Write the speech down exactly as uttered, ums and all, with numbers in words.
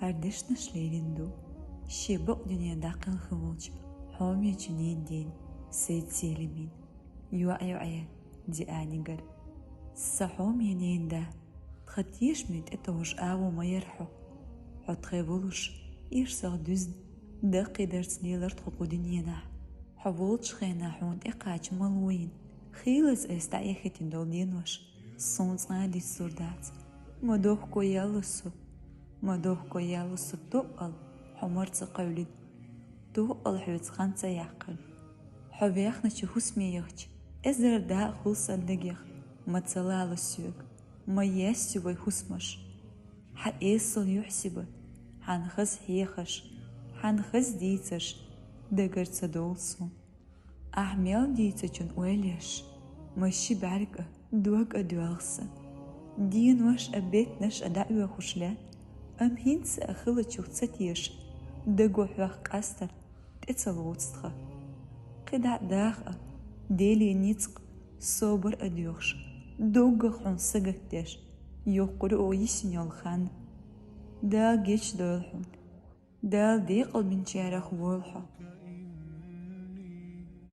Цар дешнаш лерина ду шен бакъ дуьнен дӀакхелха волча хьоме чу ненан ден Сайд-Селимин. ЙоӀ-йоӀе, дианигар. Са хьоме ненан да, тха тешаме тӀетовжа агӀо ма яр хьо. Хьо тхоай волуш, ирсах дуьзна, даккхийдарца лелар тхо кху дуьненахь. Хьо волчу хенахь хьуна тӀекхача мало йина, хийлаза айса дӀаэххийтина долу денош суна цкъа а диссур дац. Ма дохко яьлла со, ма дохко яьлла со, тоъал хьо мара ца кхоьллина, тоъал хьоьца хан ца яьккхина. Хьо вехначу хӀусаме яхча, эзар дакъа хуьлу сан дагех, ма ца лало соьга, ма ессо вай хӀусамаш. Хьан эсал юьхь сиба, хьан хаза хьехарш, хьан хаза дийцарш дагара ца довлу суна. Ахь мел дийцачун ойла еш, ма ши бӀаьрг а, дог а доьлху сан. Денош а, беттанаш а дӀаоьхуш лаьтта, амма хӀинца а хиллачух ца теша, даго хьох къастар тӀе ца лоцу тхан. КхидӀа а даха а, Деле ницкъ, собар а доьхуш, доггах хьуна сагатдеш, йоккхур а йисина йолу хан. Дала гечдойла хьуна. Дала декъалбинчарах войла хьо.